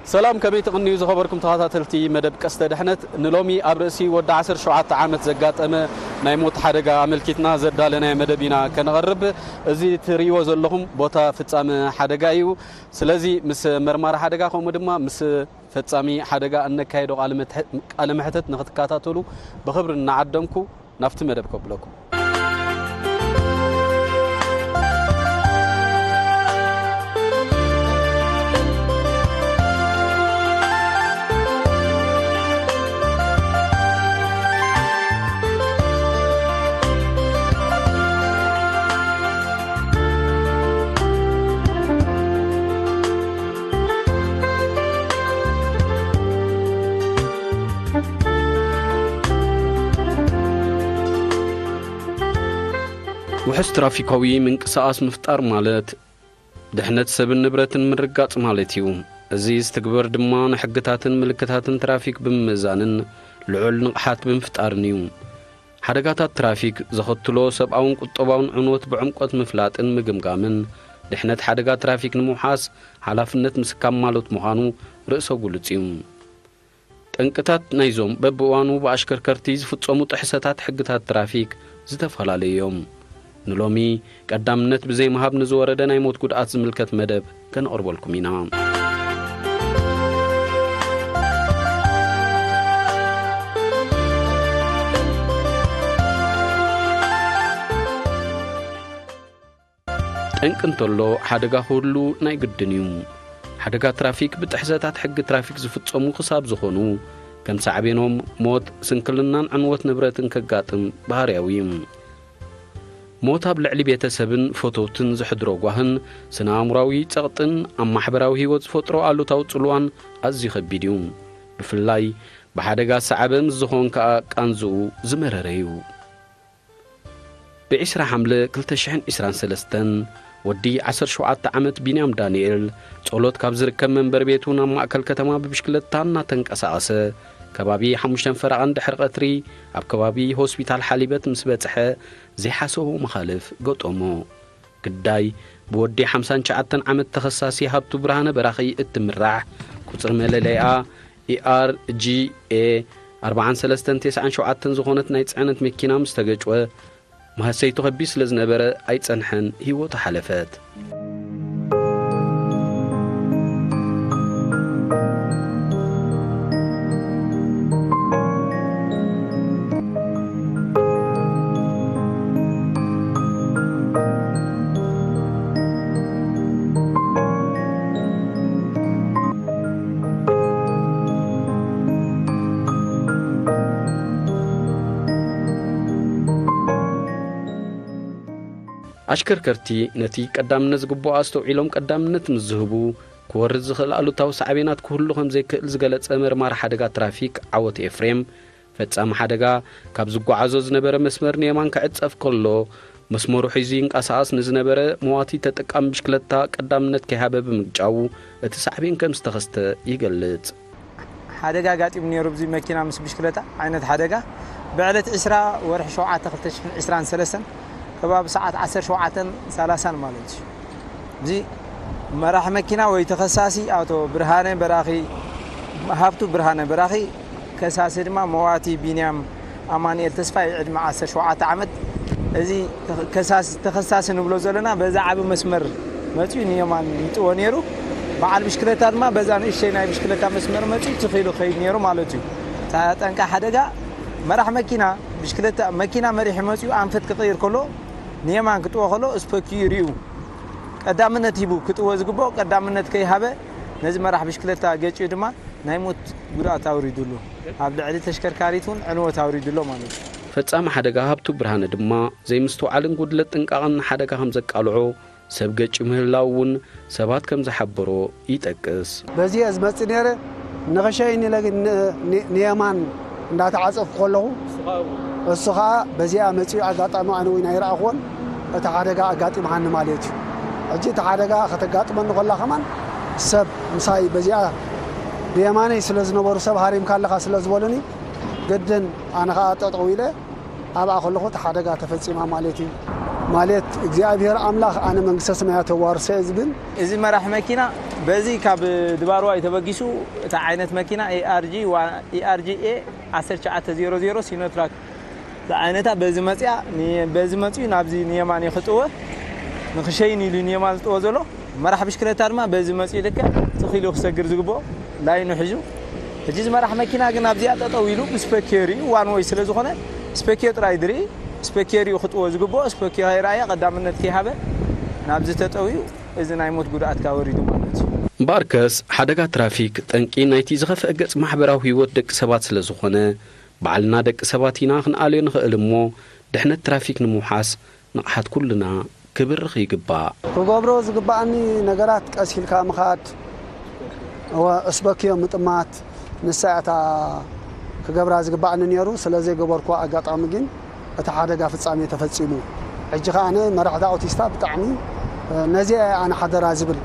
ሰላም፣ ከመይ ትቕንዩ ዝኸበርኩም ተኸታተልቲ መደብ ቀስተ ድሕነት? ንሎሚ ኣብ ርእሲ ወዲ ዓሰርተ ሸውዓተ ዓመት ዘጋጠመ ናይ ሞት ሓደጋ ኣመልኪትና ዘዳለናዮ መደብ ኢና ከነቕርብ። እዚ ትርእይዎ ዘለኹም ቦታ ፍጻመ ሓደጋ እዩ። ስለዚ ምስ መርማሪ ሓደጋ ከምኡ ድማ ምስ ፈጻሚ ሓደጋ እነካየዶ ቃለ መትሐ-፣ ቃለ መሕተት ንኽትከታተሉ ብኽብሪ እናዓደምኩ ናብቲ መደብ ከብለኩም። ውሑስ ትራፊካዊ ምንቅስቓስ ምፍጣር ማለት ድሕነት ሰብን ንብረትን ምርጋጽ ማለት እዩ። እዚ ዝትግበር ድማ ንሕግታትን ምልክታትን ትራፊክ ብምምእዛንን ልዑል ንቕሓት ብምፍጣርን እዩ። ሓደጋታት ትራፊክ ዘኸትሎ ሰብኣውን ቁጠባውን ዕንወት ብዕምቆት ምፍላጥን ምግምጋምን፣ ድሕነት ሓደጋ ትራፊክ ንምውሓስ ሓላፍነት ምስካም ማለት ምዃኑ ርእሰ ግሉጽ እዩ። ጠንቅታት ናይዞም በብእዋኑ ብኣሽከርከርቲ ዝፍጸሙ ጥሕሰታት ሕግታት ትራፊክ ዝተፈላለዩ እዮም። ንሎሚ ቀዳምነት ብዘይምሃብ ንዝወረደ ናይ ሞት ጉድኣት ዝምልከት መደብ ከነቕርበልኩም ኢና። ጠንቂ እንተሎ ሓደጋ ክህሉ ናይ ግድን እዩ። ሓደጋ ትራፊክ ብጥሕሰታት ሕጊ ትራፊክ ዝፍጸሙ ክሳብ ዝኾኑ፣ ከም ሳዕቤኖም ሞት፣ ስንክልናን ዕንወት ንብረትን ከጋጥም ባህርያዊ እዩ። ሞት ኣብ ልዕሊ ቤተሰብን ፈተውትን ዘሕድሮ ጓህን ስነ ኣእምሮኣዊ ጸቕጥን ኣብ ማሕበራዊ ህይወት ዝፈጥሮ ኣሉታዊ ጽልዋን ኣዝዩ ከቢድ እዩ። ብፍላይ ብሓደጋ ዝሰዓበ ምስ ዝኾን ከኣ ቃንዝኡ ዝመረረ እዩ። ብዒስራ ሓምለ ክልተ ሽሕን ዕስራን ሰለስተን ወዲ ዓሰርተ ሸውዓተ ዓመት ቢንያም ዳንኤል ጸሎት ካብ ዝርከብ መንበሪ ቤቱ ናብ ማእከል ከተማ ብብሽክለታ እናተንቀሳቐሰ ከባቢ ሓሙሽተ ፈረቓ ድሕሪ ቀትሪ ኣብ ከባቢ ሆስፒታል ሓሊበት ምስ በጽሐ ዘይሓሰቦ መኻልፍ ገጠሞ። ግዳይ ብወዲ ሓምሳን ትሽዓተን ዓመት ተኸሳሲ ሃብቱ ብርሃነ በራኺ እትምራሕ ቁጽሪ መለለይኣ ኢኣር ጂ ኤ ኣርባዓን ሰለስተን ተስዓን ሸውዓተን ዝኾነት ናይ ጽዕነት መኪና ምስ ተገጭወ፣ መህሰይቱ ከቢድ ስለ ዝነበረ ኣይጸንሐን፣ ህይወቱ ሓለፈት። ኣሽከርከርቲ ነቲ ቀዳምነት ዝግብኦ ኣስተውዒሎም ቀዳምነት ምስ ዝህቡ፣ ክወርድ ዝኽእል ኣሉታዊ ሳዕቤናት ክህሉ ከም ዘይክእል ዝገለጸ መርማሪ ሓደጋ ትራፊክ ዓወት ኤፍሬም፣ ፈጻሚ ሓደጋ ካብ ዝጓዓዞ ዝነበረ መስመር ንየማን ክዕጸፍ ከሎ፣ መስመሩ ሒዙ ይንቀሳቐስ ንዝነበረ መዋቲ ተጠቃሚ ብሽክለታ ቀዳምነት ከይሃበ ብምግጫዉ፣ እቲ ሳዕቤን ከም ዝተኸስተ ይገልጽ። ሓደጋ ኣጋጢሙ ነይሩ። ብዚ መኪና ምስ ብሽክለታ ዓይነት ሓደጋ ብዕለት ዕስራ ወርሒ ሸውዓተ ክልተ ሽሕን ዕስራን ሰለስተን ከባቢ ሰዓት ዓሰርተ ሸውዓተን ሰላሳን ማለት እዩ። እዚ መራሕ መኪና ወይ ተኸሳሲ ኣቶ ብርሃነ በራኺ፣ ሃብቱ ብርሃነ በራኺ፣ ከሳሲ ድማ መዋቲ ቢንያም ኣማኑኤል ተስፋይ ዕድመ ዓሰርተ ሸውዓተ ዓመት። እዚ ከሳሲ፣ ተኸሳሲ ንብሎ ዘለና በዛ ዓቢ መስመር መጺኡ ንየማን ይጥዎ ነይሩ። በዓል ብሽክለታ ድማ በዛ ንእሽተይ ናይ ብሽክለታ መስመር መጺኡ ትኺሉ ክኸይድ ነይሩ ማለት እዩ። እታ ጠንቂ ሓደጋ መራሕ መኪና ብሽክለታ፣ መኪና መሪሑ መጺኡ ኣንፈት ክቕይር ከሎ ንየማን ክጥዎ ከሎ ስፖኪዩ ሪኡ ቀዳምነት ሂቡ ክጥዎ ዝግብኦ ቀዳምነት ከይሃበ ነዚ መራሕ ብሽክለታ ገጭዩ ድማ ናይ ሞት ጉድኣት ኣውሪዱሉ። ኣብ ልዕሊ ተሽከርካሪት እውን ዕንወት ኣውሪዱሎ ማለት እዩ። ፈጻሚ ሓደጋ ሃብቱ ብርሃነ ድማ ዘይምስትውዓልን ጉድለት ጥንቃቐን ንሓደጋ ከም ዘቃልዖ ሰብ ገጭ ምህላው እውን ሰባት ከም ዝሓበሮ ይጠቅስ። በዚ እየ ዝመጽእ ነይረ። ንኽሸይን ኢለ ግን ን-፣ ን-፣ ንየማን እንዳተዓጸፍኩ ከለኹ፣ እሱ ኸኣ በዚኣ መጺኡ ኣጋጣሚ ኣነ እውን ኣይረኣኹዎን። እቲ ሓደጋ ኣጋጢምሃኒ ማለት እዩ። ሕጂ እቲ ሓደጋ ከተጋጥመኒ ከላ ከማን ሰብ ምሳይ በዚኣ ብየማነይ ስለ ዝነበሩ፣ ሰብ ሃሪምካ ኣለኻ ስለ ዝበሉኒ፣ ግድን ኣነ ኸኣ ጠጠው ኢለ ኣብኣ ከለኹ እቲ ሓደጋ ተፈጺማ ማለት እዩ። ማለት እግዚኣብሔር ኣምላኽ ኣነ መንግስተ ሰማያት የዋርሶ እየ ዝብል። እዚ መራሕ መኪና በዚ ካብ ድባርዋይ ተበጊሱ፣ እታ ዓይነት መኪና ኤኣርጂ ዋ-፣ ኤኣርጂ ኤ ዓሰርተ ትሽዓተ ዜሮ ዜሮ ሲኖትራክ ዝዓይነታ በዚ መጽያ፣ ን-፣ በዚ መጽዩ ናብዚ ንየማን ይኽጥወ፣ ንኽሸይን ኢሉ ንየማን ዝጥወ ዘሎ። መራሕ ብሽክለታ ድማ በዚ መጽዩ ልክዕ ትኽ ኢሉ ክሰግር ዝግብኦ ላይኑ ሒዙ። ሕጂ እዚ መራሕ መኪና ግን ኣብዚኣ ጠጠው ኢሉ ብስፐኪዮር እዩ፣ ዋን ወይ ስለ ዝኾነ ስፐኪዮ ጥራይ ድርኢ፣ ስፐኪዮር እዩ ክጥወ ዝግብኦ። ስፐኪዮ ከይረኣየ ቀዳምነት ከይሃበ ናብዚ ተጠውዩ፣ እዚ ናይ ሞት ጉድኣት ካብ ወሪዱ ማለት እዩ። እምበኣርከስ፣ ሓደጋ ትራፊክ ጠንቂ ናይቲ ዝኸፍአ ገጽ ማሕበራዊ ህይወት ደቂ ሰባት ስለ ዝኾነ፣ ባዕልና ደቂ ሰባት ኢና ክንኣልዮ ንኽእል እሞ፣ ድሕነት ትራፊክ ንምውሓስ ንቕሓት ኩልና ክብርኽ ይግባእ። ክገብሮ ዝግባኣኒ ነገራት ቀስ ኢልካ ምኻድ፣ እወ፣ እስበክዮ ምጥማት፣ ንሳ እያ እታ ክገብራ ዝግባኣኒ ነይሩ። ስለ ዘይገበርኩዋ ኣጋጣሚ ግን እቲ ሓደጋ ፍጻሜ ተፈጺሙ። ሕጂ ኸኣ ኣነ መራሕቲ ኣውቲስታ ብጣዕሚ፣ እ፣ ነዚኣ እየ ኣነ ሓደራ ዝብል።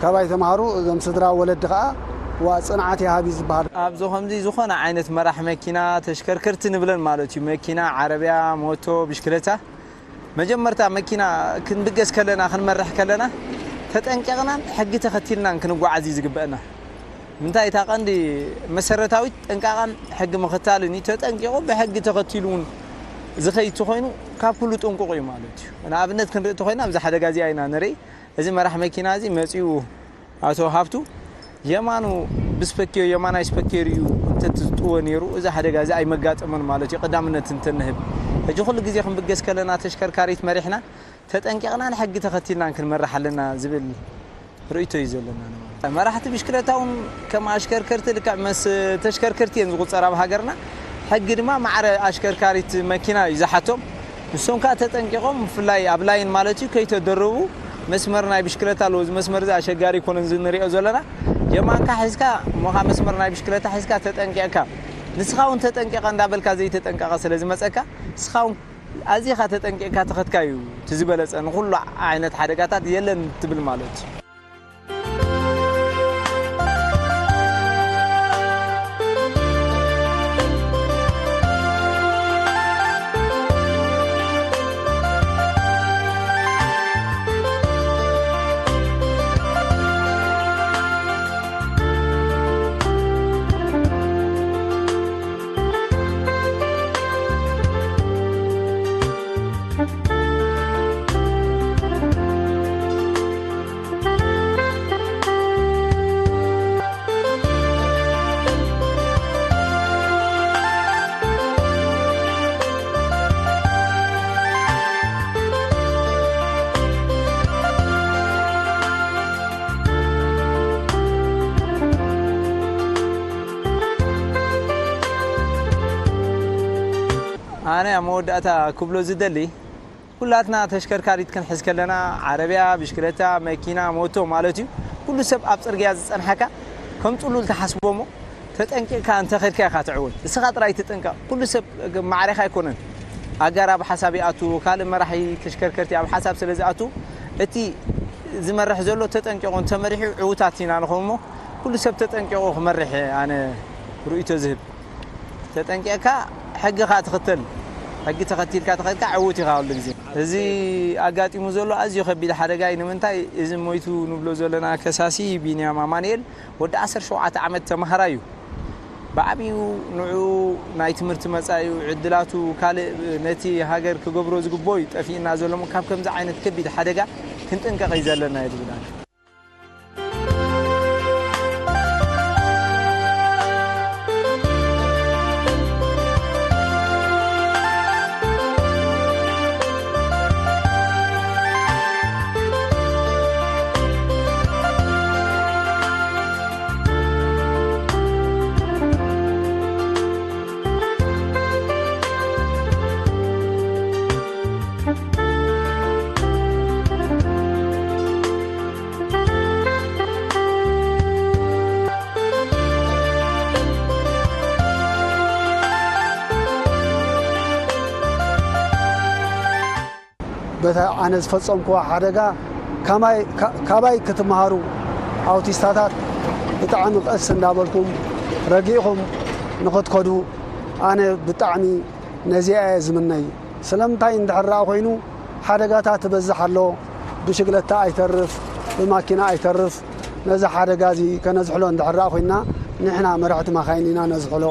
ካባይ ተማሃሩ፣ እዞም ስድራ ወለዲ ኸኣ፣ ዋ፣ ጽንዓት ይሃብ እዩ ዝበሃል። ኣብዚ ከምዚ ዝኾነ ዓይነት መራሕ መኪና፣ ተሽከርከርቲ ንብለን ማለት እዩ፣ መኪና፣ ዓረብያ፣ ሞቶ፣ ብሽክለታ፣ መጀመርታ መኪና ክንብገስ ከለና፣ ክንመርሕ ከለና፣ ተጠንቂቕናን ሕጊ ተኸቲልናን ክንጓዓዝ እዩ ዝግበአና። ምንታይ እታ ቀንዲ መሰረታዊት ጥንቃቐን ሕጊ ምኽታልን እዩ። ተጠንቂቑ ብሕጊ ተኸቲሉ እውን ዝኸይድ ተኾይኑ ካብ ኩሉ ጥንቁቕ እዩ ማለት እዩ። ንኣብነት ክንርኢ ተኾይና ኣብዚ ሓደጋ እዚኣ ኢና ንርኢ። እዚ መራሕ መኪና እዚ መጺኡ ኣቶ ሃብቱ የማኑ ብስፐኪዮ፣ የማናይ ስፐኪዮ ሪኡ እንተትጥዎ ነይሩ፣ እዚ ሓደጋ እዚ ኣይመጋጠመን ማለት እዩ፣ ቀዳምነት እንተንህብ። ሕጂ ኩሉ ግዜ ክንብገስ ከለና ተሽከርካሪት መሪሕና ተጠንቂቕናን ሕጊ ተኸቲልናን ክንመርሕ ኣለና ዝብል ርእይቶ እዩ ዘለና ንማለት። መራሕቲ ብሽክለታ እውን ከም ኣሽከርከርቲ ልክዕ መስ ተሽከርከርቲ እየን ዝቑጸራ ኣብ ሃገርና። ሕጊ ድማ ማዕረ ኣሽከርካሪት መኪና እዩ ዝሓቶም። ንሶም ከኣ ተጠንቂቖም፣ ብፍላይ ኣብ ላይን ማለት እዩ፣ ከይተደረቡ መስመር ናይ ብሽክለታ ኣለዎ። እዚ መስመር እዚ ኣሸጋሪ ኣይኮነን እዚ ንሪኦ ዘለና። የማንካ ሒዝካ እሞ፣ ካብ መስመር ናይ ብሽክለታ ሒዝካ ተጠንቂቕካ፣ ንስኻ እውን ተጠንቂቐ እንዳበልካ ዘይተጠንቀቐ ስለ ዝመጸካ፣ ንስኻ እውን ኣዚኻ ተጠንቂቕካ ተኸድካ እዩ እቲ ዝበለጸ፣ ንኹሉ ዓይነት ሓደጋታት የለን ትብል ማለት እዩ። ኣነ ኣብ መወዳእታ ክብሎ ዝደሊ፣ ኩላትና ተሽከርካሪት ክንሕዝ ከለና፣ ዓረብያ፣ ብሽክለታ፣ መኪና፣ ሞቶ ማለት እዩ፣ ኩሉ ሰብ ኣብ ጽርግያ ዝጸንሓካ ከም ጽሉል ትሓስቦ እሞ፣ ተጠንቂቕካ እንተ ኸድካ ኢኻ ትዕወት። እስኻ ጥራይ ትጥንቀቕ። ኩሉ ሰብ ማዕሬኻ ኣይኮነን። ኣጋር ኣብ ሓሳብ ይኣቱ፣ ካልእ መራሒ ተሽከርከርቲ ኣብ ሓሳብ ስለ ዝኣቱ፣ እቲ ዝመርሕ ዘሎ ተጠንቂቑ እንተ መሪሑ ዕዉታት ኢና ንኸውን እሞ፣ ኩሉ ሰብ ተጠንቂቑ ክመርሕ ኣነ ርእይቶ ዝህብ። ተጠንቂቕካ ሕጊ ኸኣ ትኽተል። ሕጊ ተኸቲልካ ተኸድካ ዕዉት ኢኻ ኩሉ ግዜ። እዚ ኣጋጢሙ ዘሎ ኣዝዩ ከቢድ ሓደጋ እዩ። ንምንታይ እዚ ሞይቱ ንብሎ ዘለና ከሳሲ ቢንያም ኣማኑኤል ወዲ ዓሰርተ ሸውዓተ ዓመት ተማሃራይ እዩ። ብዓቢኡ ንዑ ናይ ትምህርቲ መጻኢኡ፣ ዕድላቱ፣ ካልእ ነቲ ሃገር ክገብሮ ዝግብኦ እዩ ጠፊእና ዘሎ። ካብ ከምዚ ዓይነት ከቢድ ሓደጋ ክንጥንቀቕ እዩ ዘለና እዩ ዝብል ኣነ። በታ ኣነ ዝፈጸምክዋ ሓደጋ ካማይ-፣ ካ-፣ ካባይ ክትመሃሩ ኣውቲስታታት ብጣዕሚ ቀስ እንዳበልኩም ረጊእኹም ንኽትከዱ ኣነ ብጣዕሚ ነዚኣ እየ ዝምነይ። ስለምንታይ እንድሕር ደኣ ኮይኑ ሓደጋታት ትበዝሕ ኣሎ፣ ብሽግለታ ኣይተርፍ፣ ብማኪና ኣይተርፍ፣ ነዚ ሓደጋ እዚ ከነዝሕሎ እንድሕር ኮይና፣ ንሕና መራሕቲ ማኻይን ኢና ነዝሕሎ።